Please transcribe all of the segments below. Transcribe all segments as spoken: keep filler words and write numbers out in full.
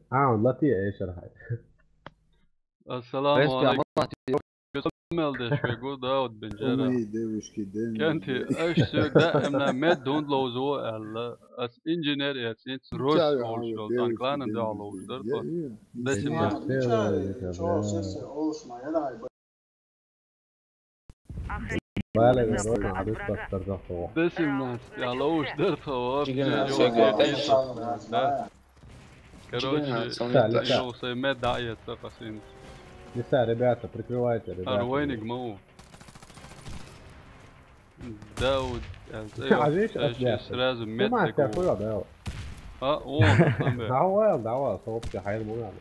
А, он латия, э, шархай. السلام عليكم. Мел деш вегу Дауд бен Джера. Умы, девушки, ден. Кенти, аш сё да эмна мед дунд лоузу аьлла. Ас инженер эц, инц рос олшол, девушки, танкланан да лоуз дар то. Десим. Бале, рос, а, рос, а, рос, а, рос. Десим нас, я лоуз дар то. Чигин, всё, да. Короче, Чигин, всё, я лоуз, мед да, я ца касин. Не знаю, ребята, прикрывайте, ребята. Арвайник мау. Дауд, а, а видишь, я сейчас сразу мед такого. А, о, давай, давай, сообщи, хайр муна.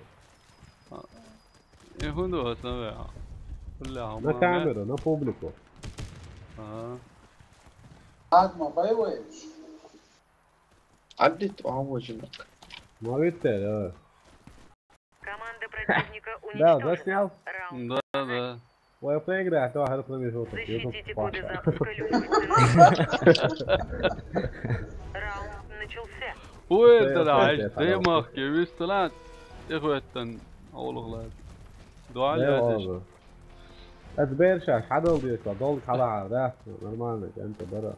Э, хунду, а, самая. Бля, на камеру, на публику. А. Адма, боевой. Аддит, а, очень. Молитве, да. Команда противника уничтожена. Да, заснял? Раунд. Да, да. Ой, проиграть, давай, хорошо, вижу. Защитите коды запуска любой ценой. Раунд начался. Ой, да, да, ай, ты мах, я вижу, талант. Я в этом, а, улуглар. Дуа лазиш. Отберша, хадал деш, дол хала, да, нормально, кенти бара.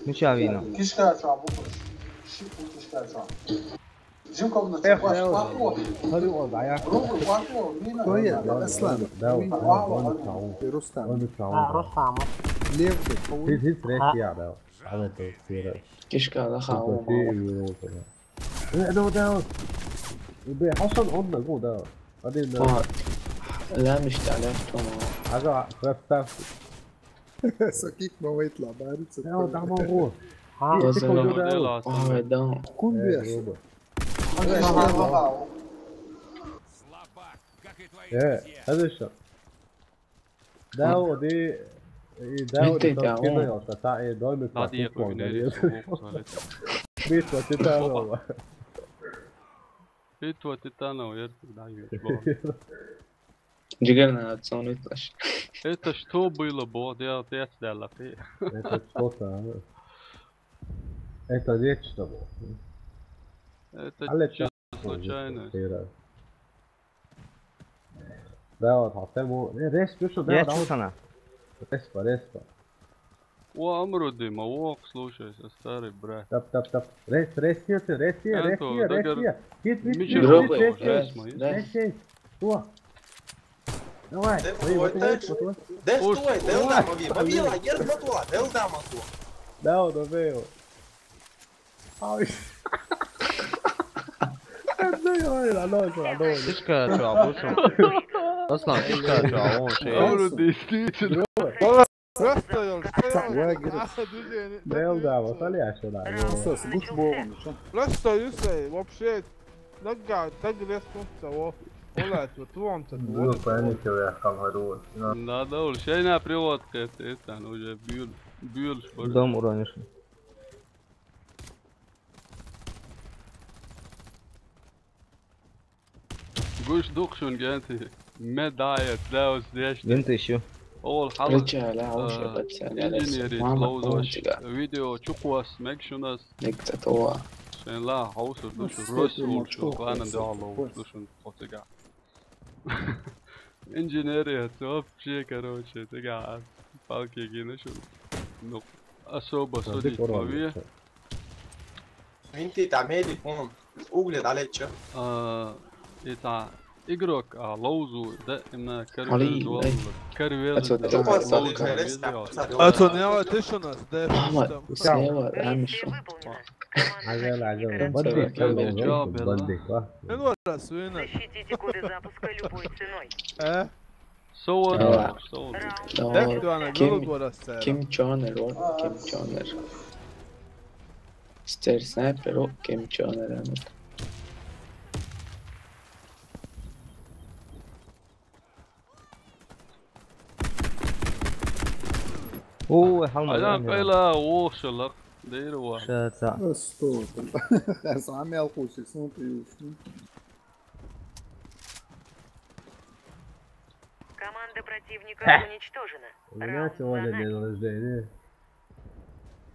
Мича вина? Кишка чуа бу. Ши кишка чуа. Жим комната. Эх, пашло. Хали ол дая. Руку пашло. Мина. Кой я, Аслан? Да, да, Рустам. Рустам. А, Рустам. Лев ты. Хиз, хиз, рейс я, да. А, это сфера. Кишка, да, хао. Э, да, да. Бе, Хасан, он да, го, да. Один, да. Ла, мишта, ла, тома. Ага, красавчик. Сокик ма вайт ла, барица. Да, да, могу. А, ты куда? А, да. Кун беш. Э, это что? Да, вот и, и да, вот и там кино, та, и домик. Надо ехать в Венерию. Битва титанов. Битва титанов, я, да, ё. Джигер на отцон итлаш. Это что было, бо? Я, я сдала, ты. Это что-то, а? Это нечто было. Это чё случайно? Да, вот, а ты ему, э, рез, ты что, да, я чё она? Респа, респа. О, Амру, Дима, ох, слушай, со старый брат. Тап, тап, тап. Рез, рез, рез, рез, рез, рез. Гит, гит, гит, гит, гит. О. Давай. Де стой, де лда, мави, мави, лагер, мотуа, де лда, мотуа. Да, он убил. Ай. Одной, ой, одной, одной. Кишка чуа, бушум. Аслан, кишка чуа, он шей. Амру, действительно. Просто ёл, что ёл? Лагер. Де лда, вот, али, а что, да. Просто гуш богун, что? Просто юсей, вообще. Нагга, так резко, того. Олать, вот вон так. Ну, вот, поймите, я там говорю. Надо уж, я на приводка, это, это, ну, уже бюл, бюл, что ли? Дом уронишь. Гуш дукшун генти. Ме дая, да, вот здесь. Генти ещё. Ол хала. Рыча, ла, он, э, шепотца, ла, инженери, мама, лоузош. Видео чуквас, мекшунас. Некто. Шен ла, хаусур, душу, рос, улчу, кланан, да, лоуз, душун, хотега. Инженерия, это вообще, короче, тега, палки гинешун. Ну, особо судить мави. Инти та меди, он, угли далече. А, это игрок, а, лоузу, да, именно карвел, карвел. А то не, а ты что нас, да? Мама, слева, раньше. Агел, агел, бандик, бандик, ва. Эн вара, суина. Защитите коды запуска любой ценой. Э? Соур, соур. Так, Ким, Ким Чонер, вот, Ким Чонер. Стер снайпер, о, Ким Чонер, а ну. О, халма. Адам пела, о, шалак. Дейр ва. Шаца. Сто. Сами алкуси, смотри, уж. Команда противника уничтожена. У меня сегодня день рождения.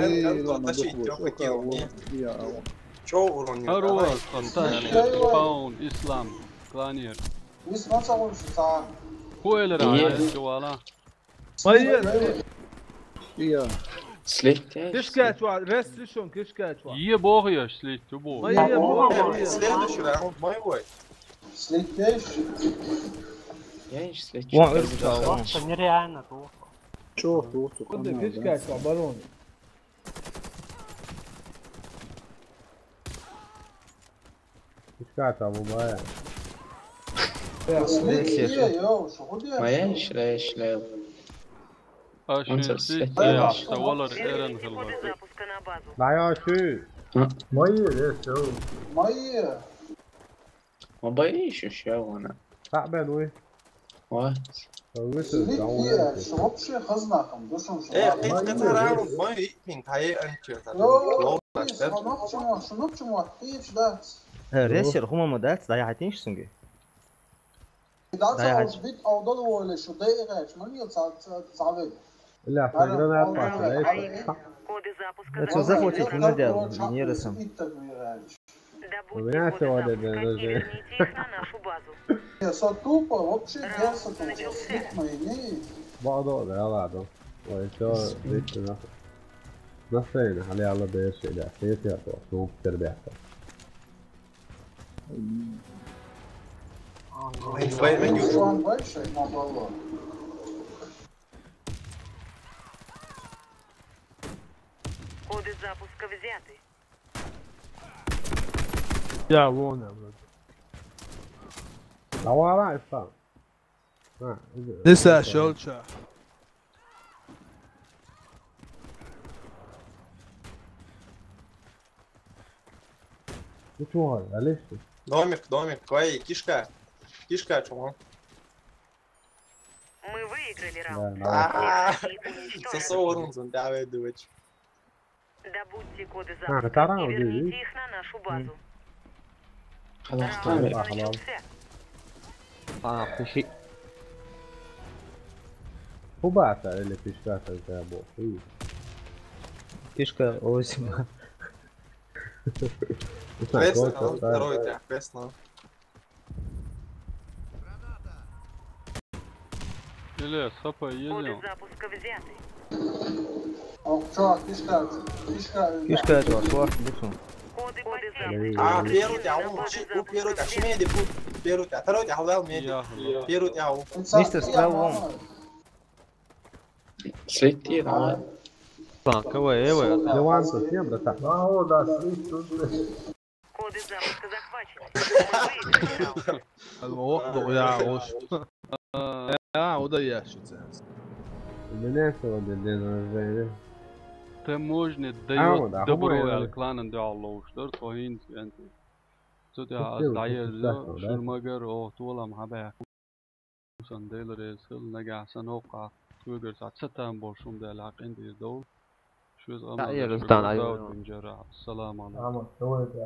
Ай, ладно, тащить, трёх таких. Чё урон не Хорош, давай. Фантастик, Спаун, Ислам, Кланер. Вис ма цагаан шу цаа. Хуэлэр Е. Аян чувала. Майя. Е. Слетте. Кишкач ва, рестришон кишкач ва. Е бог еш, слетте бог. Майя бог еш. Следующий раунд, мой бой. Слетте. Я не слетте. Вон, Разобрался. Просто нереально плохо. Чё, плохо? Куда кишкач ва, барон? Кишкач ва, бубая. Слетте, йо, шо худи? Майя шрэ шрэ. Ашин Он сэр сити слетте. Яхта, валар эрен хилвар. Коды запуска на базу. Майя ши. А? Майя, э, всё. Майя. Ма бай ещё ща вона. Та бен уй. Ва. Слетте, шо вообще хазнахам, душам шо. Э, кит катарам, мой ипин тае анче. Йо, шо нопчума, шо нопчума, тиеч да. Э, ресер, хума ма дац, да я хатинш сунги. Да я хатинш. Бит аудал воле, шо да играч, мангил ца, ца, цавет. Бля, с наградой отпасся, да, ещё? Коды запуска. Это захватить не надо, не рисом. У меня сегодня день рождения. Сотупа вообще дерзко, тупо. Бадо, да ладно. Ой, всё, видите, нахуй. Настроение, али Алла дээрши, да. Свет я то, ну, ребята. Ой, ой, ой. Коды запуска взяты. Я вон, я вроде. Давай, давай, Ислам. А, иди. Не Саша, Ислам. Олча. Ты чего, Олег, что ли? Домик, домик, твои, кишка. Кишка, чего? Мы выиграли раунд. Да, да. А, Всех врагов уничтожили. Сосо урун зон, давай, дочь. Добудьте коды А, запуска и верните их на нашу базу. Раунд начался. А, пиши. Хуба та или пишка та забыл. Пишка озима. Второй, да, второй, да, квест, но. Или сапа едем. Коды запуска взяты. О, чё, фишка, фишка, фишка этого, слаб, бусу. Коды потеряны. А, первый тебя, он, чи-, у, первый тебя, шмеди, пу-, первый тебя, второй тебя, халал, меди. Первый тебя, у. Мистер, справа вон. Слети, давай. Так, кого, эвэ. Леванта, всем, братан. А, о, да, слить тут. Коды запуска захвачены. Мы выиграли раунд. Алло, да, я, уж. Я, удаящийся. У меня сегодня день рождения. Таможня даёт добро, аль кланан да алло уж, тор тоин свенти. Цо тя аз даяр зо, шун магар, о, туалам хабаях. Сан дейлэр эсэл, нагахсан окъа. Кугар са цатан болшун дэл хакъин дэр дол. Шуз аман дэр шуз дал айван. Ассаламу алейкум. Ама, давай, да.